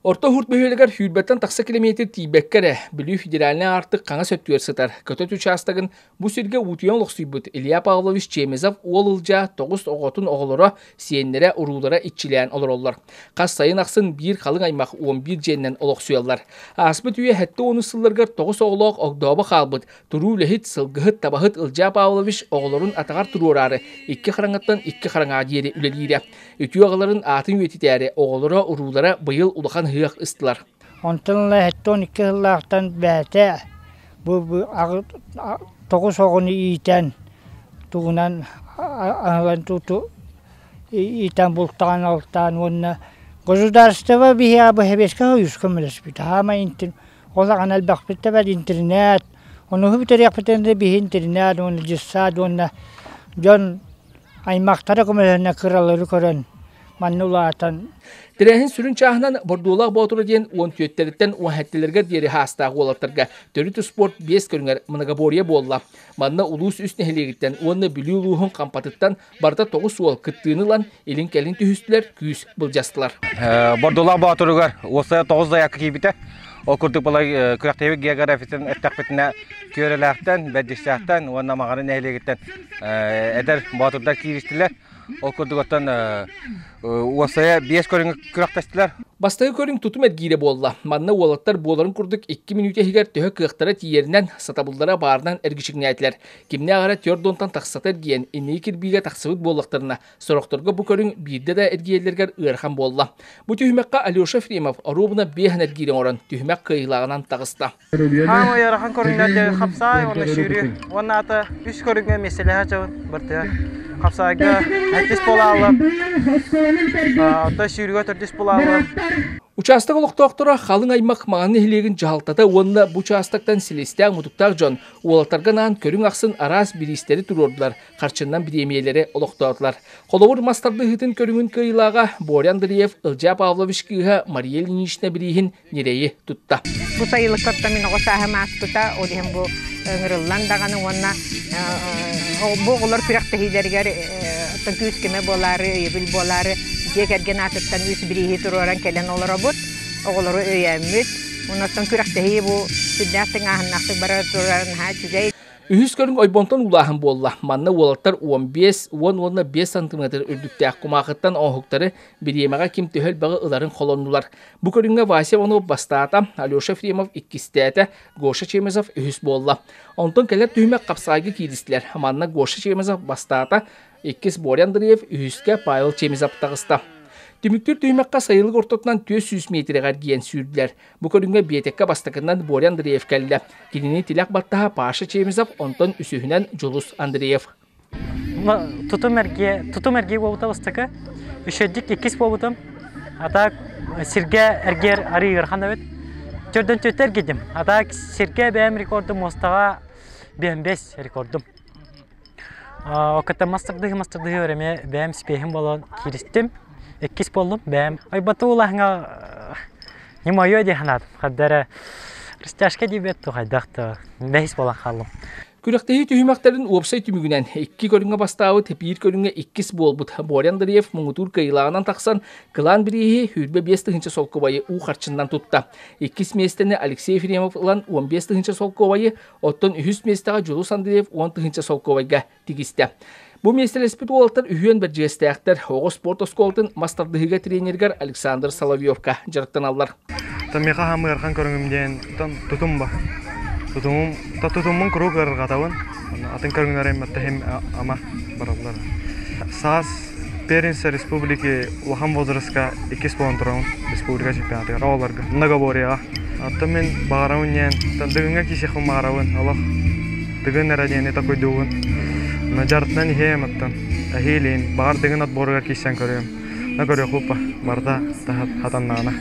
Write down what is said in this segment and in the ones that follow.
Орто Уһурт бөһүөлэгэр сүүрбэттэн тахса килэмиэтир тиийбэккэ эрэ, Бүлүү федеральнай аартык хаҥас өттүгэр сытар Көтөт учаастагын бу сиргэ уутуйан олохсуйбут Илья Павлович Чемезов уол Ылдьаа тоҕус оҕотун оҕолоро, сиэннэрэ, уруулара иччилээн олороллор. Хас сайын ахсын биир халыҥ аймах 11 дьиэннэн олохсуйаллар. Ааспыт үйэ 70 сылларыгар тоҕус оҕолоох огдообо хаалбыт туруу үлэһит, сылгыһыт, табаһыт Ылдьаа Павлович оҕолорун атаҕар туруораары икки хараҥаттан икки хараҥаҕа диэри үлэлиирэ. Үтүө аҕаларын аатын үйэтитээри оҕолоро, уруулара быйыл улахан ыһыах ыстылар. Онтон ыла 72 сыллаахтан бэйэтэ бу тоҕус оҕону иитэн тугунан аһылан туту иитэн бултаан алтаан уонна государство биһиэхэ бу Сэбиэскэй Союз көмөлөспүтэ хаамай ол аҕана элбэхпит да бэрт интернет ону бүтэриэхпитин да биһи интернет уонна дьыссаат уонна дьон аймахтара көмөлөһөннө кыралары көрөн манна улаатан Тэрээһин сүрүн чааһынан Бордуолаах Боотура диэн уон түөттэриттэн уон диэри хаастаах уолаттарга төрүт спорт биэс көрүҥэр многоборье буолла. Манна улуус үс нэһилиэгиттэн уонна Бүлүү улууһун Хампатыттан барыта тоҕус уол кыттыыны ылан илин-кэлин түһүстүлэр, күүс былдьастылар. Бордулаах Боотуругар уопсайа тоҕус заявка киирбитэ. Ол курдук балай күрэхтэһии географиятын эттэхпитинэ Күөрэлээхтэн, Бэрдьиссээхтэн уонна Маҕары нэһилиэгиттэн эдэр боотурдар кииристилэр. Ол курдук оттон уопсайа биэс көрүҥү күрэхтэстилэр. Бастакы көрүҥ тутум эргиирэ буолла. Манна уолаттар буоларын курдук икки мүнүүтэ иһигэр төһө кыахтара тиийэринэн, сатабыллара баарынан эргичиҥнээтилэр. Кимнээх эрэ түөрт уонтан тахсата эргийэн, инники кирбиигэ тахсыбыт буоллахтарына, Сорохторго бу көрүҥ биирдэ да эргийэллэригэр ыарахан буолла. Бу түһүмэххэ Алеша Ефремов оруобуна биэһэн эргиири оҥорон, түһүмэх кыайыылааҕынан таҕыста. Хаамай ыарахан көрүҥнэрде хапсаай уонна сүүрүү уонна ата үс көрүҥҥэ миэстэлэһэ дьон быртыа. Хапсаайга сэттис буолааллар, оттон сүүрүүгэ төрдүс буолааллар. Учаастак олохтоохторо халыҥ аймах Маҥан нэһилиэгин дьаһалтата уонна бу учаастактан силистээх-мутуктаах дьон уолаттарга анаан көрүҥ ахсын араас бириистэри туруордулар, харчыннан бириэмийэлэри олохтоотулар. Холобур, мас тардыһыытын көрүҥүн кыайыылааҕа Боря Андреев Ылдьаа Павлович кыыһа Мария Ильинична бирииһин ньирэйи тутта. Бу сайылыккаттан мин оҕо сааһым ааспыта, ол иһин бу ыҥырыллан даҕаны уонна бу оҕолор күрэхтэһиилэригэр оттон күүс-көмө буолаары, өйөбүл буолаары дьиэ кэргэн аатыттан үс бирииһи туруоран кэлэн олоробут, оҕолору өйөөммүт. Онон күрэхтэһии бу сүрдээх тыҥааһыннаахтык бара турар наһаа үчүгэй. Үһүс көрүҥ ойбонтон уулааһын буолла. Манна уолаттар 15, 10 уонна 5 сантиметр үрдүктээх кумаахыттан оҥоһуктары бириэмэҕэ ким төһө элбэҕи ыларын холоннулар. Бу көрүҥҥэ Вася Иванов бастаата, Алеша Ефремов иккистээтэ, Гоша Чемезов үһүс буолла. Онтон кэлэр түһүмэх хапсаҕайга кииристилэр. Манна Гоша Чемезов бастаата, иккис Боря Андреев, үһүскэ Павел Чемезов таҕыста. Түмүктүүр түһүмэххэ сайылык ортотунан 400 миэтэрэҕэ эргийэн сүүрдүлэр. Бу көрүҥҥэ биэтэккэ бастакынан Боря Андреев кэллэ. Кинини тилэх баттаһа Паша Чемезов, онтон үсүһүнэн Дьулус Андреев. Тутум эргиэ, тутум эргиэ буолбута бастакы. Үчүгэйдик иккис буолбутум. А так сиргэ эргиэр арыы ыарахан эбит. Төрдөн түөттэ эргийдим. А так сиргэ бэйэм рекордум муостаҕа 5 рекордум. Окката мастардыһы мастардыһы эмиэ бэйэм спеһим буолан кииристим. Иккис буоллум бэйэм. Айбату улаһыҥа не мое дии санаатым. Хадда эрэ растяжка диэбэт ту хайдах да бэһис буолан хааллым. Күрэхтэһии түһүмэхтэрин уопсай түмүгүнэн икки көрүҥҥэ бастаабыт, биир көрүҥҥэ иккис буолбут Боря Андреев муҥутуур кыайыылааҕынан тахсан, кылаан бирииһи 25 тыһыынча солкуобайы уу харчыннан тутта. Иккис миэстэни Алексей Ефремов ылан 15 тыһыынча солкуобайы, Оттон үһүс миэстэҕэ Дьулус Андреев 10 тыһыынча солкуобайга тигистэ. Бу миэстэлэспит уолаттар үһүөн бэрдьигэстээхтэр. Оҕо спорт оскуолатын мас тардыһыыга тренеригэр Александр Соловьевка дьарыктаналлар. Миэхэ хаамыы ыарахан көрүҥүм диэн тутум ба. Тутумум, тутуммун куруук ыарырҕатабын. Атын көрүҥнэрим аттахим ама бараллар. Саас Первенство республики улахан возрастка иккис буолан турабын республика чемпионатыгар оҕолорго многоборьеҕа. Оттон мин баҕарабын диэн Дыгыҥҥа киисиэхпин баҕарабын олох Дыгын эрэ диэни такуйдуубун. Дьарытынан иһиэм оттон эһиилиин баҕар Дыгын отборугар киирсэн көрүөм. На көрүөхпүт барыта хатаннаҕына.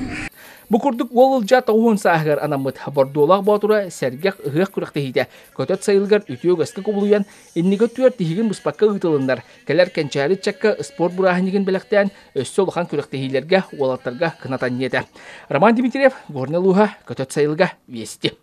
Бу курдук уол Ылдьаа тоҕуһун сааһыгар анаммыт Бордуолаах Боотура сэргэх ыһыах күрэхтэһиитэ көтөт сайылыгар үтүө үгэскэ кубулуйан, инники өттүгэр тиһигин быспакка ыытылыннар, кэлэр кэнчээри ыччакка спорт бырааһынньыгын бэлэхтээн, өссө улахан күрэхтэһиилэргэ уолаттарга кынатан диэтэ. Роман Дмитриев, Горнай улууһа, Көтөт сайылыга, Вести.